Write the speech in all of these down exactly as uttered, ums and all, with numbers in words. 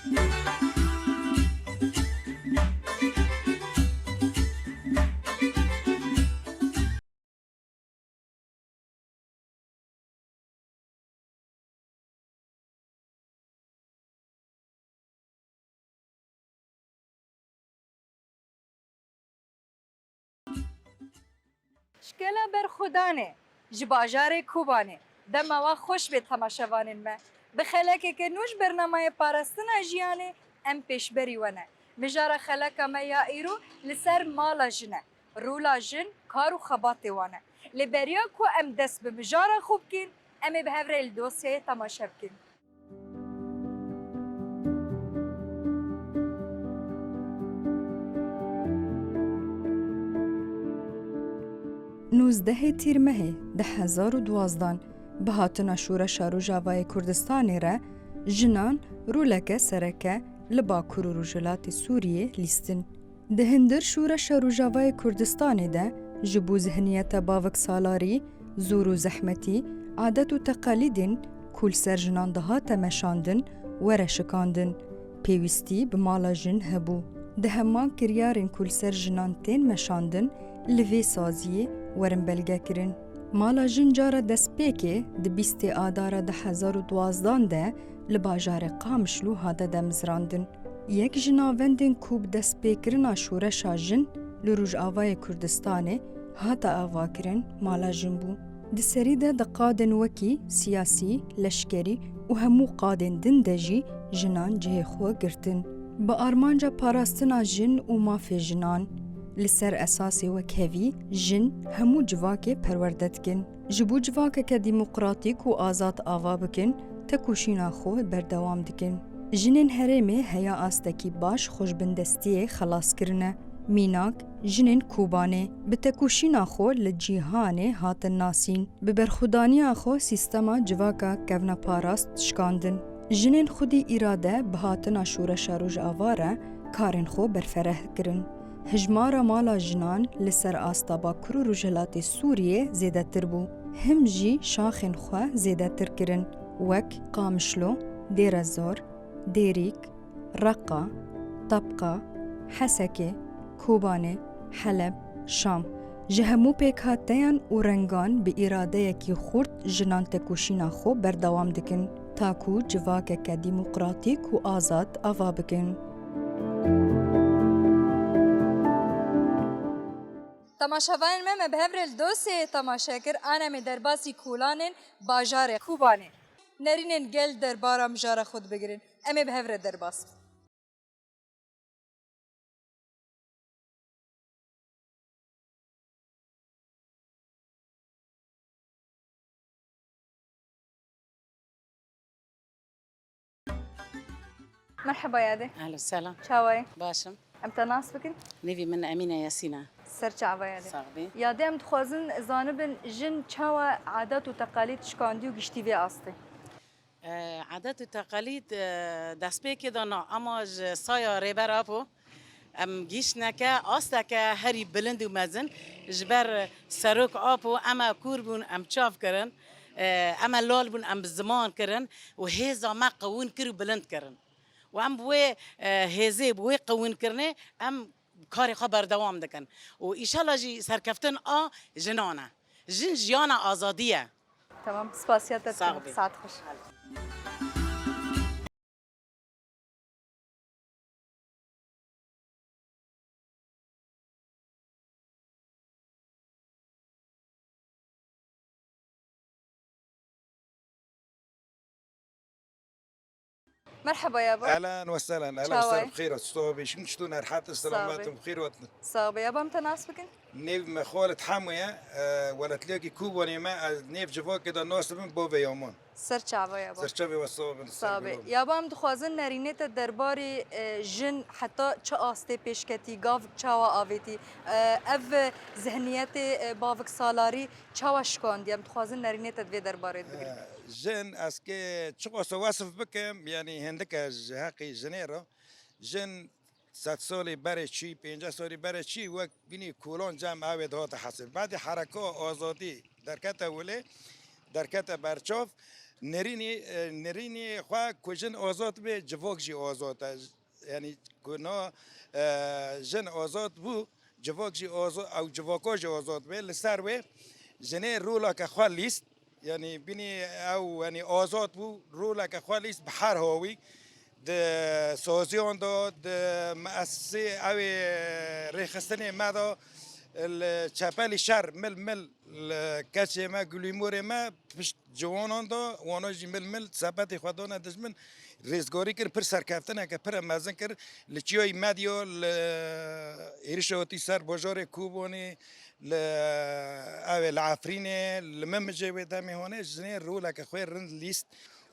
Şkela Berxwedanê ji bajarê Kobanê. Dema we xweş bê temaşevanên me. Bi xelekeke nû ji bernameyê Parastina Jiyanê em pêşberî we ne. Mijara xeleka me ya îro li ser mala jin e. Rola jin, kar û xebatê wan e. Lê beriya ku em dest bi mijara xwe bikin, em ê bi hev re li dosyayê temaşe bikin. Nûzdehê Tîrmehê du hezar û duwazdan bi hatina Şoreşa Rojavayê Kurdistanê re jinan roleke sereke li Bakur û Rojhilatê Sûriyê lîstin. Di hundir Şoreşa Rojavayê Kurdistanê de ji bo zihniyeta baviksalarî, zor û zehmetî, adet û teqalîdên ku li ser jinan dihate meşandin, were şikandin. Pêwîstî bi mala jin hebû. Di heman kiryarên ku li ser jinan tên meşandin, li vê saziyê werin belgekirin. Mala jin cara destpêkê di bîstê Adara du hezar û duwazdan de li bajarê Qamişlo hate demizrandin. Yek ji navendên ku bi destpêkirina şoreşa jin li Rojavayê Kurdistanê hate avakirin, mala jin bû. Di serî de di qadên wekî siyasî, leşkerî û hemû qadên din de jî jinan cihê xwe girtin. Bi armanca parastina jin û mafê jinan, li ser esasê wekhevî jin hemû civakê perwerde dikin. Ji bo civakeke demokratîk û azad ava bikin, tekoşîna xwe berdewam dikin. Jinên herêmê heya astekî baş xwe ji bindestiyê xelas kirine. Mînak, jinên Kobanê bi tekoşîna xwe li cîhanê hatin nasîn. Bi berxwedaniya xwe sîstema civaka kevneparast şikandin. Jinên xwedî îrade bi hatina Şoreşa Rojava re karên xwe berfereh kirin. Hijmara mala jinan li ser asta Bakur û Rojhilatê Sûriyê zêdetir bû. Him jî şaxên xwe zêdetir kirin, wek Qamişlo, Dêrezor, Dêrîk, Reqa, Tebqa, Hesekê, Kobanê, Heleb, Şam. Ji hemû pêkhateyan û rengan bi îradeyekî xurt jinan tekoşîna xwe berdewam dikin, ta ku civakeke demokratîk û azad ava bikin. Temaşevanên me, me bi hev re li dosyeyê temaşe kir, an em ê derbasî kolanên bajarê Kobanê. Nerînên gel derbara mijara xwe dibigirin. Em ê bi hev re derbas bin. Merheba yadê. Ehlen selam. Çawa yî? Baş im. Em te nas bikin? Nêvî min Emîne Yasîn e. Ser çava yadê. Sax bî. Yadê, em dixwazin zanibin jin çawa adet û teqalîd şikandî û giştî vê astê? E, adet û teqalîd, e, destpêkê de na, ama ji saya Rêber Apo em gihîştine ke asteke herî bilind û mezin, ji ber Serok Apo em e kûr bûn, em çav kirin, e, em e lal bûn, em bi ziman kirin û hêza me qewîn kir û bilind kirin. Û em bi wê, e, hêzê, bi wê qewînkirinê em karê xwe berdewam dikin. Û îşela jî serkeftin a jinan e. Jin jiyana azadî ye. Tamam, spasiya te dikim. Sax bî. Saet xweş. Merheba yaba. Ehlen ve sehlen. Ehlen ve sehlen. Çawa yî? Bi xêr hat. Çawa bî? Şim çitûn, erhat, selamet, bi xêr hat. Sax bî. Yaba, em te nas bikin? Nêv me Xalid Hemo ye. E, welatliyekî Kobanê me, ez nêv civakê de nas dibim Bavê Yaman. Ser çava yaba. Ser çavê we sax bin. Sax bî. Yaba, em dixwazin nerînê te derbarê, e, jin heta çi astê pêşketî, gavik çawa avêtî, e, ev zihniyetê, e, baviksalarî çawa şikandî? Em dixwazin nerînê te di vê derbarê de bigirin. E, jin, ez kê çiqas wesif bikim, yanî hindike ji heqî jinê re. Jin sed salî berê çî, pênceh salî berê çî, wek bînî kolan cem ewê dihate hesir. Badî hereka azadî derkete wilê, derkete berçav. Nerînî, e, nerînî xwe ku jin azad be, civak jî azad e. Yanî ku na, e, jin azad bû, civak jî aza-, ew civaka jî azad be. Li ser wê jinê roleke xwe lîst. Yanî bînî ew, yanî azad bû, roleke xwe lîst bi her hawî. Di saziyan de, di meesê ew ê rêxistinê me de, li çepelî şer mil mil li keçê me, gulîmorê me, pişt ciwanan de, wana jî mil mil sepetê xwe dane dijmin, rêzgarî kir, pir serkeftineke pir mezin kir. Li çiyayî Medya, li êrişa hatî ser bajarê Kobanê, li, ew ê li Efrînê, li Mimicê wê demê hane, jinê roleke xwe rind lîst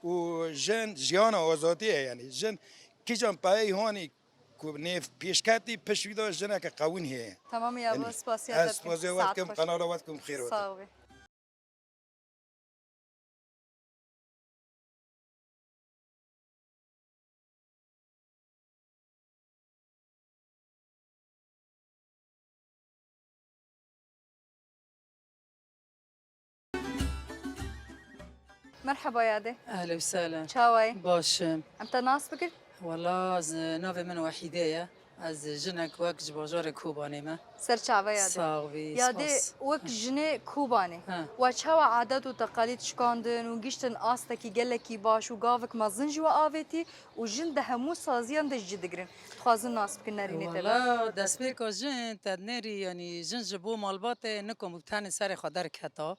û jin jiyana azadiyê ye, yanî jin kîjan peyê hanî ku nêv pêşketî, pişt wî de jineke qewîn heye. Tamam ya, yanî, bu spasiya ez te dikim. Spasiya we dikim, qenala we dikim, xêr we. Sağ ol. Merheba yadê. Ehlen û sehlen. Çawa yî? Baş im. Em te nas bikin? Wela, ez, navê min Wehîde ye. Ez jinek wek ji bajarê Kobanê me. Ser çava yadê. Sax bî, yadê, spas. Wek jinê Kobanê. He. We çawa adet û teqalîd şikandin û giştin astekî gelekî baş û gavik mezin ji we avêtî û jin di hemû saziyan de ji cî digirin? Dixwazin nas bikin nerînê te de. Wela, destpêka jin te nerî, yanî jin ji bo malbatê nikom û tenê serê xwe derketa.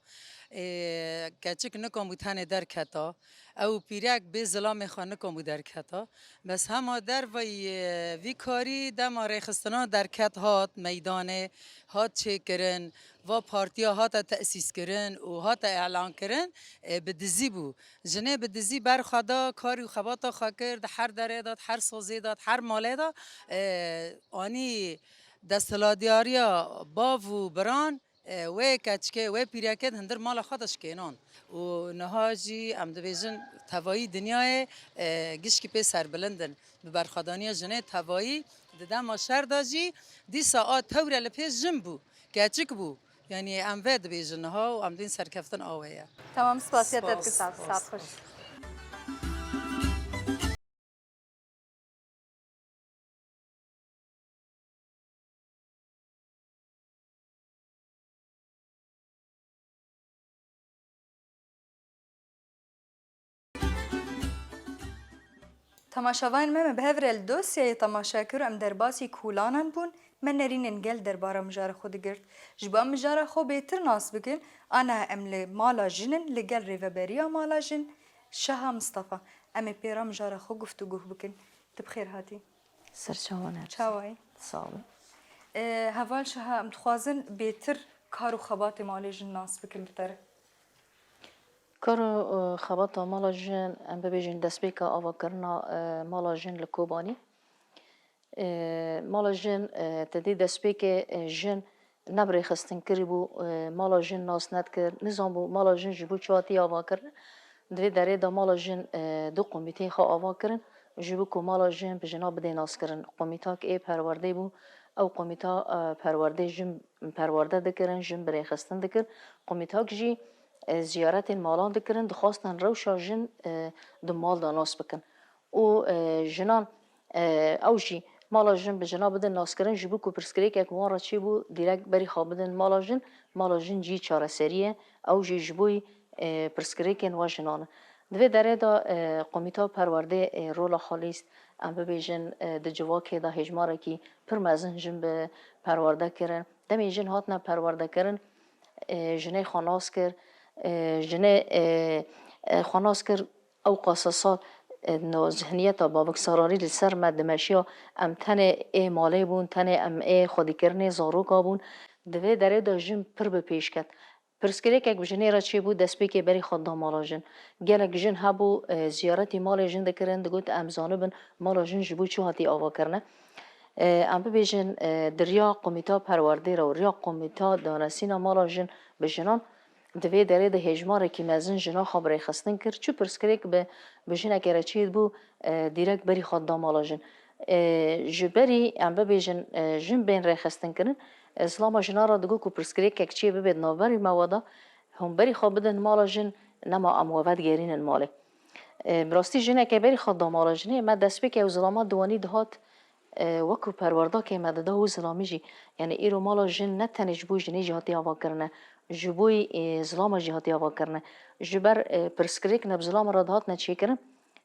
Ê, keçik nikom û tenê derketa. Ew pîrek bê zilamê xwe nikom û derketa. Bes hema dervey, e, vî karî dema rêxistina derket hat meydanê, hat çêkirin, va partiya hate tesîskirin û hate elankirin, e, bi dizî bû. Jinê bi dizî ber xwe da, kar û xebata xwe kir, di her derê de, di her sozê de, di her malê de, e, anî desthilatdariya bav û biran, e, wê keçikê, wê pîrekê di hundir mala xwe de şikênan. Û niha jî em dibêjin tevayî dinyayê, e, gişkî pê serbilind in. Bi berxwedaniya jinê tevayî di dema şer de jî dîsa a tewre li pêş jin bû, keçik bû. Yanî em vê dibêjin niha û em dibên serkeftin a wê ye. Tamam, spasiya te dikim, spas, spas, spas, spas. Temaşevanên me, me bi hev re li dosyayê temaşe kir û em derbasî kolanan bûn, me nerînên gel derbara mijara xwe digirt. Ji bo em mijara xwe bêtir nas bikin, aniha em li mala jin in, li gel rêveberiya mala jin, Şaha Mistefa. Em ê pê re mijara xwe guftûgoh bikin. Tu bi xêr hatî. Ser çavan e. Çawa yî? Sağ olun. Ee, Heval Şaha, em dixwazin bêtir kar û xebatê malê jin nas bikin bi te re. Kar û, e, xebata mala jin, em bibêjin destpêka avakirina, e, mala jin li Kobanî. E, mala jin, e, te dî destpêkê, e, jin ne bi rêxistin kirî bû, e, mala jin nas nedikir, nizan bû mala jin ji bo çi hatiye avakirin. Di vê derê de mala jin, e, du komîteyê xwe ava kirin, ji bo ku mala jin bi jina bidê naskirin. Komîtak ê perwerdê bû, ew komîta, e, perwerdê jin perwerde dikirin, jin bi rêxistin dikir. Komîtak jî, e, ziyaretên malan dikirin, dixwastin rewşa jin, e, di mal de nas bikin. Û, e, jinan, e, ew jî mala jin bi jina bidin naskirin, ji bo ku pirsgirêkek wan re çêbû, dîrek berî xwe bidin mala jin, mala jin cî çareseriyê, ew jî ji bo, e, pirsgirêkên we jinan in. Di vê derê de, e, Komîta Perwerdê, e, rola xwe lîst, em bibêjin, e, di civakê de hêjmarekî pir mezin jin bi perwerde kirin. Demê jin hatine perwerdekirin, e, jinê xwe nas kir, e, jinê, e, e, xwe nas kir, ew qasasal, e, no zihniyeta baviksararî li ser me dimeşiya, em tenê ê malê bûn, tenê em ê xwedîkirinê zaroka bûn. Di vê derê de jin pir bi pêş ket. Pirsgirêkek bi jinê re çêbû, destpêkê berî xwe da mala jin. Gelek jin hebû, e, ziyaretî malê jin dikirin, digot, em zanibin mala jin ji bo çi hatî avakirine. E, em bibêjin, e, di riya Komîta Perwerdê re û riya Komîta Danesîna Mala Jin bi jinan, di vê derê de hêjmarekî mezin jina xwe bi rêxistin kir. Çi pirsgirêk bi, bi jinekê re çêdibû, e, dîrek berî xwe da mala jin. E, ji berî em bibêjin, e, jin bên rêxistin kirin, e, zilama jinan re digot ku pirsgirêkek çê bibe di navberî me we de, hûn berî xwe bidin mala jin, Nema em we vedigerînin malê. E, bi rastî jineke berî xwe da mala jinê, me destpêkê ew zilama diwanî dihat, e, wekû perwerdakê me dida wî zilamî jî. Yanî îro mala jin ne tenê ji bo jinê jî hatiye avakirine, ji bo, e, zilama jî hatiye avakirine. Ji ber, e, pirsgirêk ne bi zilama re dihatine çêkirin,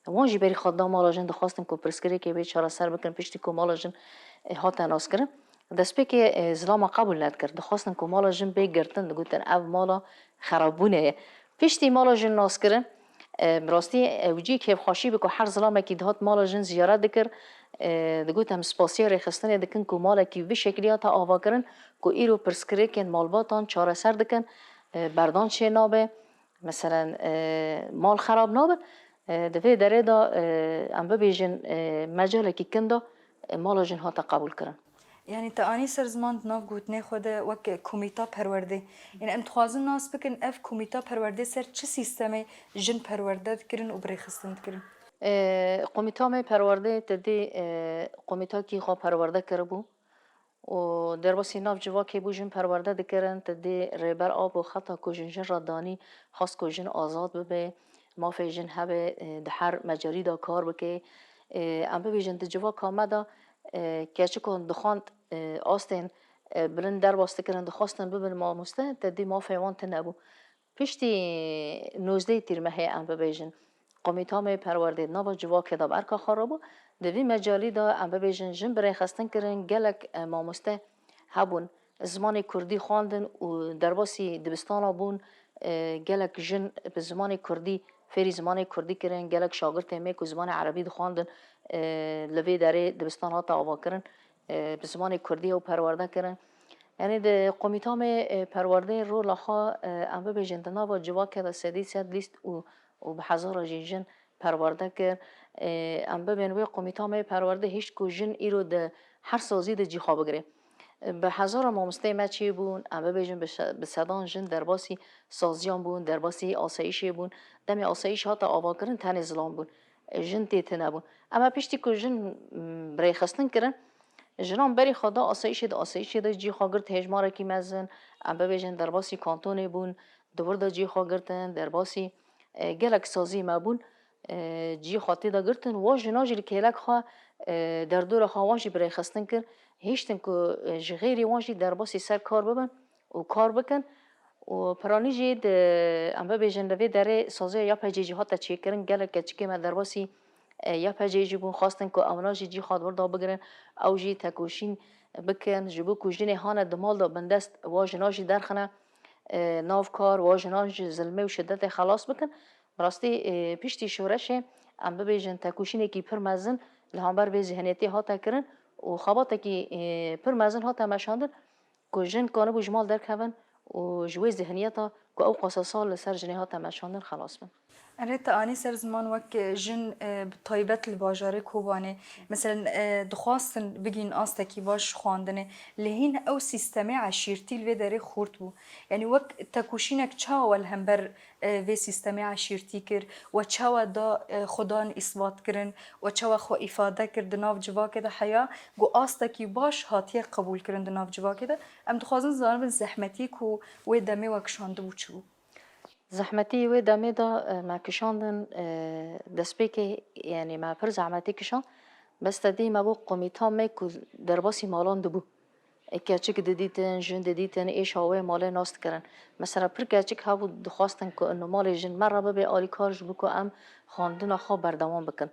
wan jî berî xwe da mala jin, dixwastin ku pirsgirêkê wê çareser bikin, piştî ku mala jin, e, hate naskirin. Destpêkê, e, zilama qebûl nedikir. Dixwastin ku mala jin bê girtin, digotin ev mala xerabûnê ye. Piştî mala jin naskirin, e, bi rastî, e, ew cî kêfxweşî bi ku her zilamekî dihat mala jin ziyaret dikir. E, digot em spasiya rêxistinê dikin ku malekî vî şeklî hate avakirin ku îro pirsgirêkên malbatan çareser dikin, e, berdan çê nabe, meselen, e, mal xerab nabe. E, di vê derê de, e, em bibêjin, e, mecalekî kin de, e, mala jin hate qebûlkirin. Yanî te anî ser ziman di nav gotinê xwe de wek komîta perwerdê. Yanî em dixwazin nas bikin ev komîta perwerdê ser çi sîstemê jin perwerde dikirin û birêxistin dikirin? E, komîta me perwerdê te dî, e, komîtakî xwe perwerde kiribû û derbasî nav civakê bû jin perwerde dikirin, te dî rêber a bû xeta ku jin jin re danî, xwest ku jin azad bibe, mafê jin hebe, e, di her mecalî de kar bike. E, em bibêjin di civaka me de, e, keçikan dixwend, e, astên, e, bilind derbas dikirin, dixwestin bibin mamoste, te dî mafê wan tune bû. Piştî nozdeh tîrmehê em bibêjin, komîta me perwerdê di nava civakê de bi erka xwe rabû. Di vî mecalî de em bibêjin jin birêxistin kirin, gelek, e, mamoste hebûn, zimanê kurdî xwendin û derbasî dibistana bûn, e, gelek jin bi zimanê kurdî, fêrî zimanê kurdî kirin, gelek şagirtê me ku zimanê erebî dixwendin, e, li vê derê dibistan hate avakirin, e, bi zimanê kurdî ew perwerde kirin. Yanî di komîta me, e, perwerdeyê rola xwe, e, em bibêjin di nava civakê de sedî sed lîst û, û bi hezara jî jin perwerde kir. E, em bibên wê komîta me perwerde hişt ku jin îro di her sazî de cî xwe bigire. E, bi hezara mamosteyê me çêbûn, em bibêjin bi şe-, bi sedan jin derbasî saziyan bûn, derbasî asayîşê bûn. Demê asayîş hate avakirin tenê zilam bûn. E, jin tê tune bûn. Ema piştî ku jin, m, birêxistin kirin, jinan berî xwe da asayîşê de, asayîşê de cî xwe girt hêjmarekî mezin, em bibêjin derbasî kantonê bûn, di wir de cî xwe girtin, derbasî, e, gelek sazî me bûn, e, cî xwe tê de girtin. Wa jinan jî li kêlek xwe, e, derdora xwe wan jî birêxistin kir, hiştin ku, e, ji xêrî wan jî derbasî ser kar bibin û kar bikin. Û piranî jî di, em bibêjin, li vê derê saziya YPG'ê jî hate çêkirin. Gelek keçikê me derbasî, e, YPG'ê jî bûn, xwestin ku ewna jî cî xwe di wir de bigirin, ew jî tekoşîn bikin, ji bo ku jinê hane di mal de bindest wa jina jî derxine, e, nav kar, wa jinan ji zilmê û şidetê xelas bikin. Bi rastî, e, piştî şoreşê, em bibêjin, tekoşînekî pir mezin li hember vê zihniyetê hate kirin û xebatekî, e, pir mezin hate meşandin. Ku jin kanibû ji mal derkevin û ji wê zihniyeta ku ew qasa sal li ser jinê hate meşandin xelas bin. Erê, te anî ser ziman wek jin, e, bi taybet li bajarê Kobanê, meselen, e, dixwastin bigihîn astekî baş xwendinê, lê hîn ew sîstemê eşîrtî li vê derê xurt bû. Yanî wek tekoşînek çawa we li hember e, vê sîstemê eşîrtî kir, we çawa da, e, xwedan îsbat kirin, we çawa xwe îfade kir di nav civakê de heya ku astekî baş hatiye qebûl kirin di nav civakê de. Em dixwazin zanibin zehmetî ku wê demê we kişandibû çi bû? Zehmetî wê demê de, e, me kişandin, e, destpêkê, yanî me pir zehmetî kişand. Bes te dî me bû komîta me ku derbasî malan dibû. Keçik didîtin, jin didîtin, êşa wê malê nas dikirin. Mesela pir keçik hebû dixwastin ku ino malê jin me re bibe alîkar ji bo ku em xwendina xwe berdewam bikin.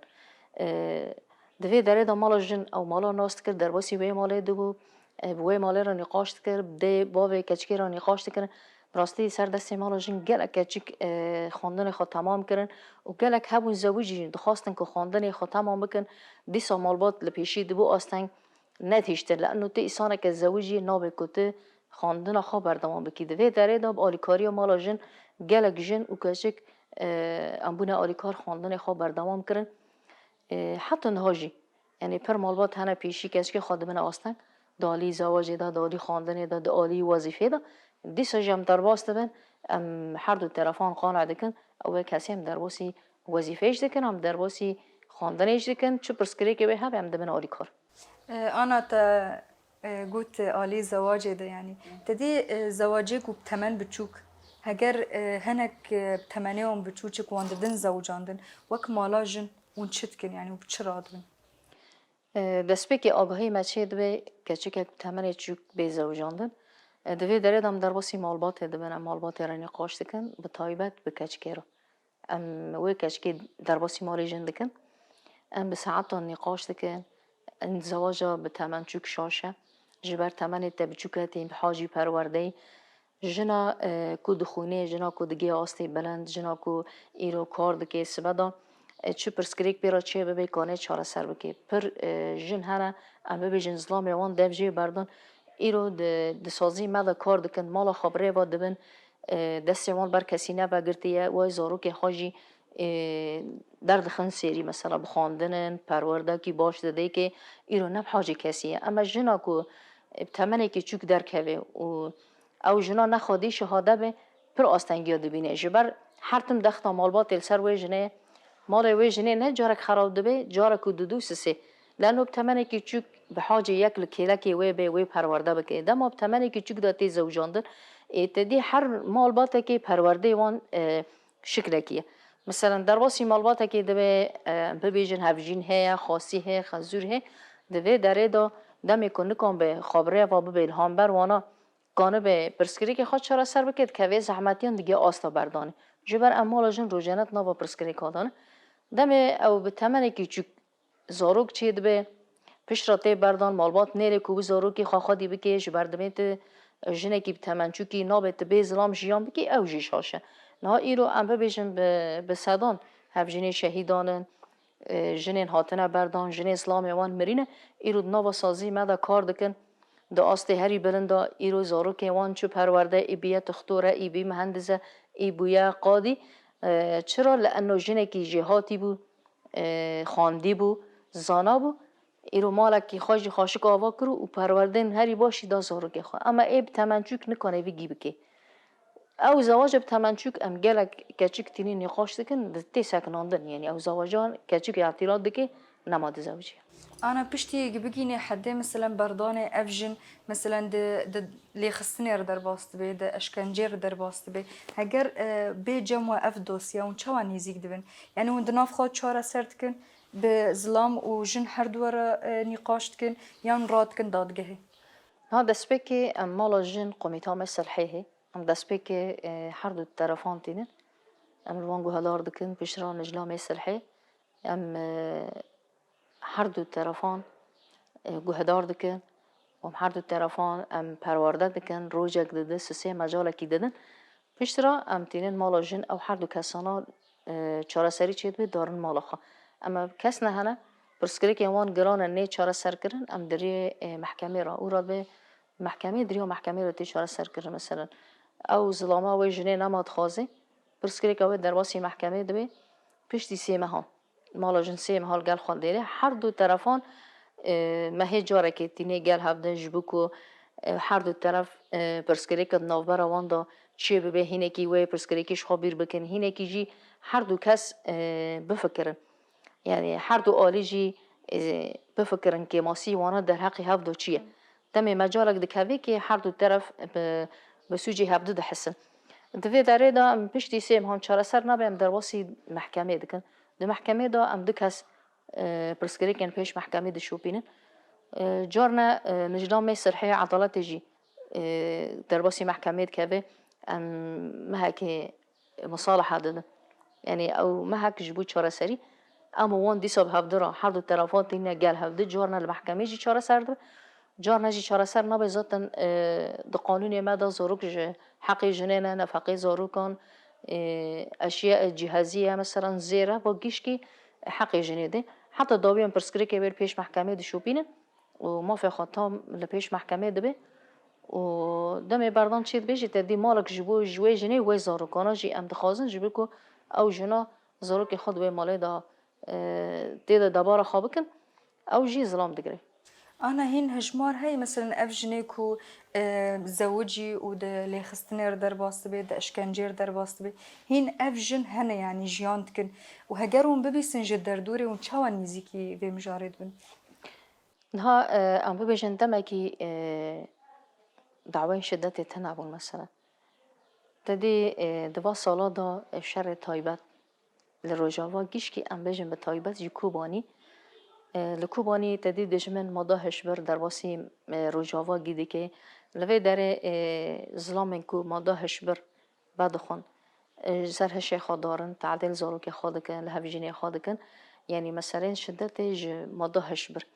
E, di vê derê de mala jin ew mala nas dikir, derbasî wê malê dibû, e, bi wê malê re nîqaş dikir, bi dê bavê keçikê re nîqaş dikirin. Bi rastî ser destê mala jin gelek keçik, e, xwendinê xwe temam kirin û gelek hebûn zewicî dixwastin ku xwendinê xwe temam bikin. Dîsa malbat li pêşî dibû asteng, netihiştin. Li eno tu îsaneke zewicî nabe ku tu xwendina xwe berdewam bikî. Di vê derê de bi alîkariya mala jin gelek jin û keçik, e, em bûne alîkar xwendinê xwe berdewam kirin. E, heta niha jî, yanî pir malbat hene pêşî keçikê xwe dibine asteng, di alî zewacê de, di alî xwendinê de, di alî wezîfê de. Dîsa jî em derbas dibin, em her du terefan qane dikin, ew ê kesê em derbasî wezîfeyê jî dikin, em derbasî xwendinê jî dikin, çi pirsgirêkê wê hebe em dibin alîkar. E, Ana, te, e, got, e, alî zewacê de, yanî. Te dî, e, zewacê ku bi temen biçûk, Heger e, hinek e, temenê wan biçûçik wan didin zewicandin, wek mala jin hûn çi dikin, yanî bi çi radibin? E, Destpêkê agahî me çê dibe keçikek bi temenê çûk bê zewicandin. E, Di vê derê de em derbasî malbatê dibin, em malbatê re nîqaş dikin, bi taybet bi keçikê re. Em wê keçikê derbasî malê jin dikin. Em bi saetan nîqaş dikin. Zewaca bi temen çûk şaş e. Ji ber temenê te biçûk e, tê bi hacî perwerdeyî. Jina e, ku dixwînê, jina ku digê astê bilind, jina ku îro kar dike, sibe de e, çi pirsgirêk pê re çê bibe, kanê çareser bike. Pir e, jin hene, em bibêjin zilamê wan dev jê berdin. Îro di, di sazî me de kar dikin, mala xwe bi rê ve dibin, e, destê wan ber kesî nevegirtiye, wê zarokê xwe jî e, derdixin sêrî, mesela bi xwendinin, perwerdekî baş didê ke îro ne bi hacê kesî ye. Ema jina ku e, bi temenekî çûk derkeve û ew jina ne xwedî şihade be, pir astengiya dibîne. Ji ber her tim dexta malbatê li ser wê jinê, malê wê jinê ne carek xerab dibe, carek û didu sisê. Leno bi temenekî çûk bi hacê yek li kêlekê wê bê, wê perwerde bike. Dema bi temenekî çûk de tê zewicandin, ê te dî her malbatekê perwerdeyê wan e, şiklekî ye. Meselen derbasî malbatekê dibe, e, bibêjin hevjîn heye, xasî heye, xezûr heye. Di vê derê de demê ku nikan be xwe bi rê ve bibe li hember wana, kanibe pirsgirêkê xwe çareser bike, dikeve zehmetiyan digê asta berdanê. Ji ber em mala jin rojane di nava pirsgirêka de ne. Demê ew bi temenekî çûk zarok çêdibe, piştre tê berdan, malbat nêrê ku bi zarokê xwe xwedî bike, ji ber dimê tu jinekî bi temençûkî nabe tu bê zilam jiyan bikî, ew jî şaş e. Niha îro em bibêjin bi, bi sedan hevjînê şehîdan in, e, jinên hatine berdan, jinên zilamê wan mirî ne, îro di nava sazî me de kar dikin. Di astê herî bilind de îro zarokên wan çi perwerde, ê bûye tixtor e, ê bûye mihendis e, ê bûye qadî. E, çira? Li eno jinekî jêhatî bû, e, xwendî bû, zana bû. Îro malekî xwe jî xweşik ava kir û perwerdeyên herî baş jî da zarokê xwe. Ema ê bi temençûk nikane vî gî bike. Ew zewaca bi temençûk em gelek keçik tînî nîqaş dikin, di tê sekinandin. Yanî ew zewaca keçik îtîlat dike, nema dizewicî. Ana piştî bigînê hedê, meselen berdanê ev jin, meselen di, di lêxistinê re derbas dibe, di eşkencê re derbas dibe. Heger e, bê cem we ev dosye, hûn çawa nêzîk dibin? Yanî hûn di nav xwe çareser dikin, bi zilam û jin her du re e, nîqaş dikin, yan radikin dadgehê? Niha destpêkê em mala jin komîta me Silhê hê. Em destpêkê e, her du terefan tînin. Em li wan guhedar dikin, piştre nijla me Silhê. Em e, her du terefan e, guhedar dikin. Em her du terefan em perwerde dikin. Rojek didin, sisê mecalekî didin. Piştre em tînin mala jin, ew her du kesana e, çareserî çêdibe, darin mala xwe. Ema kes nehene, pirsgirêkên wan giran in, nê çareserkirin, em di rê e, mehkemê re û re dibe mehkemê, di riya mehkemê re tê çareserkirin. Meselen, ew zilama wê jinê nema dixwaze, pirsgirêka wê derbasî mehkemê dibe, piştî sê mehan. Mala jin sê meha li gel xwe dêre. Her du terefan e, me hê carekê tînê gel hev de ji bo ku e, her du teref e, pirsgirêka di navbera wan de çê bibe, hînekî wê pirsgirêkî ji xwe bîr bikin, hînekî jî her du kes e, bifikirin. Yanî her du alî jî e, bifikirin kêmasî wana derheqê hev de çi ye. Demê mecalek dikeve kê her du teref bi, bi sûcê hevdu dihisin. Di vê derê de em piştî sê mehan çareser nabe, em derbasî mehkemê dikin. Di mehkemê de em du kes e, pirsgirêkên pêş mehkemê dişopînin. E, carna e, nijla me Sirhê Edaletê jî e, derbasî mehkemê dikeve. Em mehekê misalaha didin. Yanî ew mehek ji bo çareserî, em û wan dîsa bi hevdu re, her du terefan tîne gel hevdu, carna li mehkemê jî çareser dibe. Carna jî çareser nabe, zaten e, di qanûnê me de zarok ji heqê jinê ne, nefeqê zarokan, e, eşya, e, cihazî ye, mesela zêr e, va gişkî heqê jinê de. Heta dawî em pirsgirêkê wê li pêş mehkemê dişopînin û mafê xwe tam li pêş mehkemê dibe û demê berdan çê dibe jî te dî malek ji bo ji wê jinê wê zarokana jî em dixwazin, ji bo ku ew jina zarokê xwe di wê malê de e, tê de debara xwe bikin, ew jî zilam digire. Ana hîn hejmar heye, meselen ev jinê ku e, zewicî û di lêxistinê re derbas dibe, di eşkencê re derbas dibe, hîn ev jin hene, yanî jiyan dikin û heger hûn bibîsin ji derdorê, hûn çawa nêzîkî vê mijarê dibin? Niha e, em bibêjin demekî e, dawên şidetê tune bûn, mesela. Te dî, e, di va sala de, e, şerê taybet li Rojava gişkî em bêjin bi taybet ji Kobanî. E, li Kobanî te dî dijmin mada hişbir derbasî, e, Rojava gî dike. Li vê derê, e, zilamên ku mada hişbir vedixwin, e, ji ser hişê xwe darin, tadê li zarokê xwe dikin, li hev jinê xwe dikin. Yanî meselên şidetê ji mada hişbir.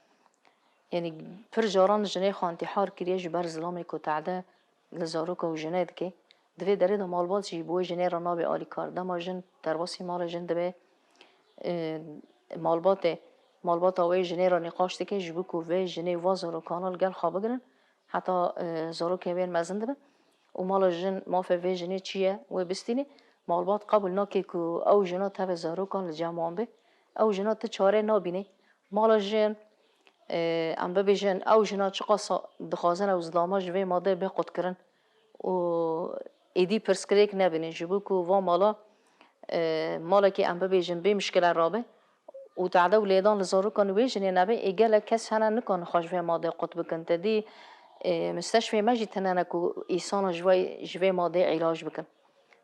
Yanî pir caran jinê xwe întîhar kiriye ji ber zilamê ku tade li zaroka û jinê dike. Di vê derê de malbat jî bi wê jinê re nabe alîkar. Dema jin derbasî mala jin dibe, e, malbatê, malbata wê jinê re nîqaş dike, ji bo ku vê jinê va zarokana li gel xwe bigirin, heta, e, zarokên wê mezin dibin û mala jin mafê vê jinê çi ye, wê bistînê. Malbat qebûl nake ku ew jina tevê zarokan li cem wan be. Ew jina ti çare nabîne. Mala jin, e, em bibêjin, ew jina çiqas dixwazin ew zilama ji vê madeyê bê qutkirin û êdî pirsgirêk nebîne, ji bo ku va mala, e, malekî em bibêjin bê mişkile rabe û tade û lêdan li zarokan wê jinê nebe, ê gelek kes hene nikarin xwe ji vê madeyê qut bikin. Te dî, e, misteşfê me jî tine ne ku îsana ji vê, ji vê madeyê îlac bikin.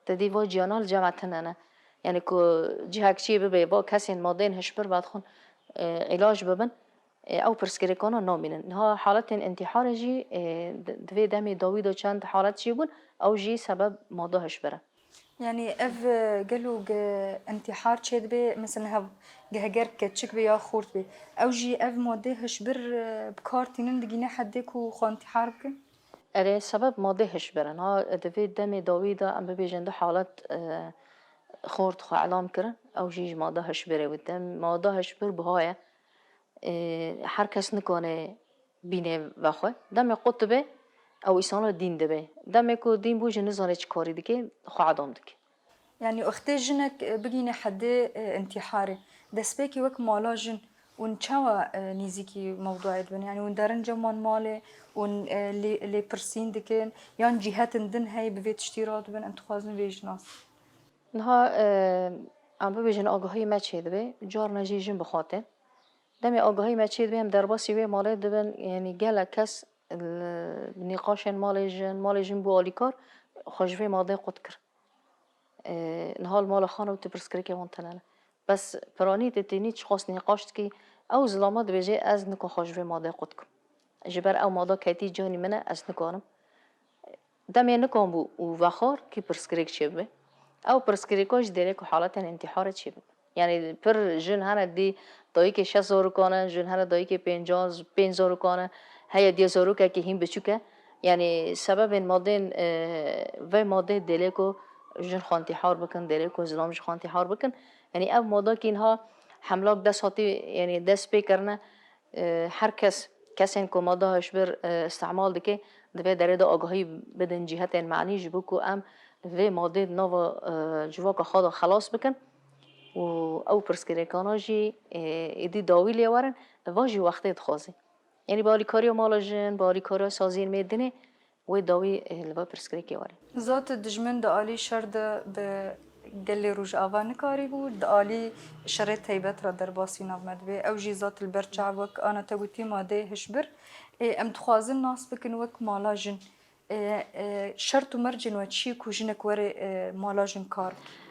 Te dî va ciyana li cem me tine ne. Yanî ku cihek çî bibe, va kesên madeyên hişbir vedixwin, e, îlac bibin, e, ew pirsgirêkana namînin. Niha haletên întîharê jî, e, di, di vê demê dawî de çend halet çêbûn, ew jî sebeb mada hişbir e. Yanî ev, e, gelo ge întîhar çêdibe, mesela hev, ge heger keçik be ya xurt be, ew jî ev madê hişbir, e, bi kar tînin digîne hedê ku xwe întîhar bikin? Erê, sebeb madê hişbir in. Ha, di vê demê dawî de em bibêjin du halet, e, xort xwe elam kirin. Ew jî ji mada hişbirê wê. Dem mada hişbir buha ye. E, her kes nikane bîne vexwe. Demê qut dibe, ew îsana dîn dibe. Demê ku dîn bû jî nizane çi karî dike, xwe edam dike. Yanî wextê jinek, e, bigîne hedê, e, întîharê, destpêkê wek mala jin hûn çawa, e, nêzîkî mewduayê dibin? Yanî hûn derin cem wan malê, hûn, e, lê, lêpirsîn dikin, yan cîhetin din heye bi vê tiştî radibin, em dixwazin vê jî nas. Niha, e, em bibêjin agahî me çêdibe, carna jî jin bi xwe tên. Demê agahî me çêdibe, em derbasî wê malê dibin, yanî gelek kes li nîqaşên malê jin, malê jin bû alîkar, xwe ji vê madeyê qut kir. E, niha li mala xwe ne û tu pirsgirêkê wan tune ne. Bes piranî tu tênî çiqas nîqaş dikî, ew zilama dibêje, ez nikum xwe ji vê madeyê qut kim. Ji ber ew mada ketî canî min e, ez nikarim. Demê nikan bû û vexwar kî pirsgirêk çêbibe. Ew pirsgirêka ji derê ku haletên întîharê çêbibe. Yanî pir jin hene dî dayikê şeş zarokan e, jin hene dayikê pênca, pênc zarokan e, heye diye zarokekî hîn biçûk e. Yanî sebebên madên, e, vê madê dêlê ku jin xwe întîhar bikin, dêlê ku zilam ji xwe întîhar bikin. Yanî ev mada kî niha hemlak dest hatî, yanî dest pê kirine, e, her kes, kesên ku mada hişbir, e, îstîmal dike, di vê derê de agahî bidin cîhetên manî ji bo ku em vê madê di nava, e, civaka xwe de xelas bikin û ew pirsgirêkana jî, e, êdî dawî lê werin, va jî wextê dixwaze. Yanî bi alîkariya mala jin, bi alîkariya saziyên mêdinê, wê dawî, e, li va pirsgirêkê were. Zat dijmin di alî şer de bi gelê Rojava nikarîbû, di alî şerê teybet re derbasî nav me dibe. Ew jî zat li ber çav wek ana te gotî madeyê hişbir. Ê, em dixwazin nas bikin wek mala jin. Ê, ê, şert û mercên we çi ye ku jinek were, ê, mala jin kar bike?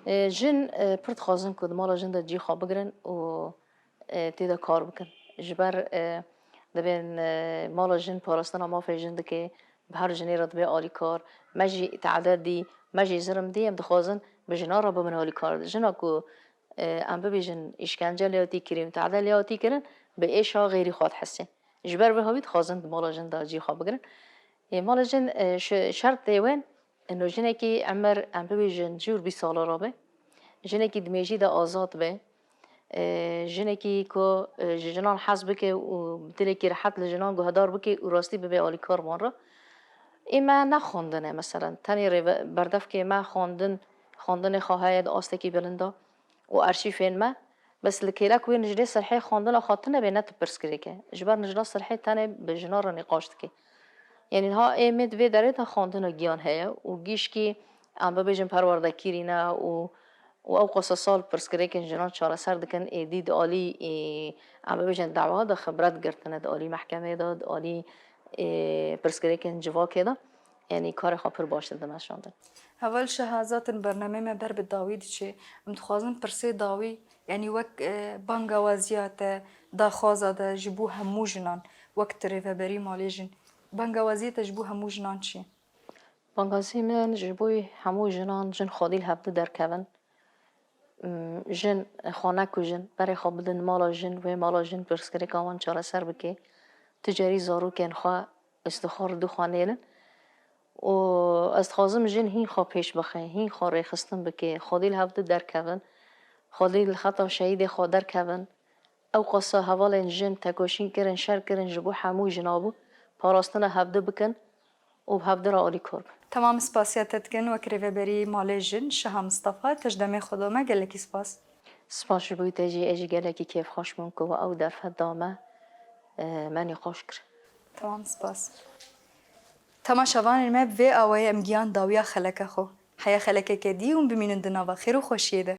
Ê, jin, ê, pir dixwazin ku di mala jin de cî xwe bigirin û e, tê de kar bikin. Ji ber, e, dibên, e, mala jin parastina mafê jin dike, bi her jinê re dibe alîkar. Me jî tade dî, me jî zirim dî, em dixwazin bi jinan re bibin alîkar. Jina ku, e, em bibêjin îşkence lê hatî kirin, tade lê hatî kirin, bi êşa xêrî xwe dihise. Ji ber vê havî dixwazin di mala jin de cî xwe bigirin. Ê, mala jin, e, şi-, şertê wên, Ino jinekî emir, em bibêjin, jûr bîst sala rabe. Jinekî di mêjî de azad be. E, jinekî ku, e, ji jinan hez bike û dilekî rehet li jinan guhdar bike û rastî bibe alîkar wan re. Ê me ne xwendin e, meselen, tenê rêve-, berdevkê me xwendin, xwendinê xwe heye di astekî bilind de û arşîfên me. Bes li kêlek wê nijlê sirhê xwendina xwe tune bê, ne tu pirsgirêk e. Ji ber nijla sirhê tenê bi jinan re nîqaş dike. Yanî niha ê me di vê derê de xwendina giyan heye û gişkî em bibêjin perwerdekirî ne û, û ew qasa sal pirsgirêkên jinan çareser dikin, êdî di alî, ê, em bibêjin dawa de xibret girtine, di alî mehkemê de, di alî, ê, pirsgirêkên civakê de. yanî karê xwe pir baş didim meşandin. Heval Şeha, zaten bernameyê me ber bi dawî diçe. Em dixwazin pirsê dawî, yanî wek, e, bangawaziya te, daxwaza te ji bo hemû jinan, wek tu rêveberî malê jin, bangawaziyê te ji bo hemû jinan çi ye? Bangazî min ji bo hemû jinan, jin xwedî li hevdu derkevin. M, jin xwe nekujin, berê xwe bidin mala jin, wê mala jin pirsgirêka wan çareser bike. Tu carî zarokên xwe îstixar du xwe nêlin. Û ez dixwazim jin hîn xwe pêş bixe, hîn xwe rêxistin bike, xwedî li hevdu derkevin, xwedî li xeta şehîdê xwe derkevin. Ew qasa hevalên jin tekoşîn kirin, şer kirin, ji bo hemû jina bû, parastina hevdu bikin û bi hevdu re alîkor bin. Temam spasiya te dikin wek rêveberî malê jin, Şeha Mistefa, te ji demê xwe da me, gelekî spas. Spas ji bo te jî, ez jî gelekî kêfxweş bûm ku we ew derfet da me, e, me nîqaş kir. Temam spas. Temaşevanên me, bi vê awayî em gihan dawiya xeleka xwe. Heya xelekeke dî hûn bimînin di nava xêr û xweşiyê de.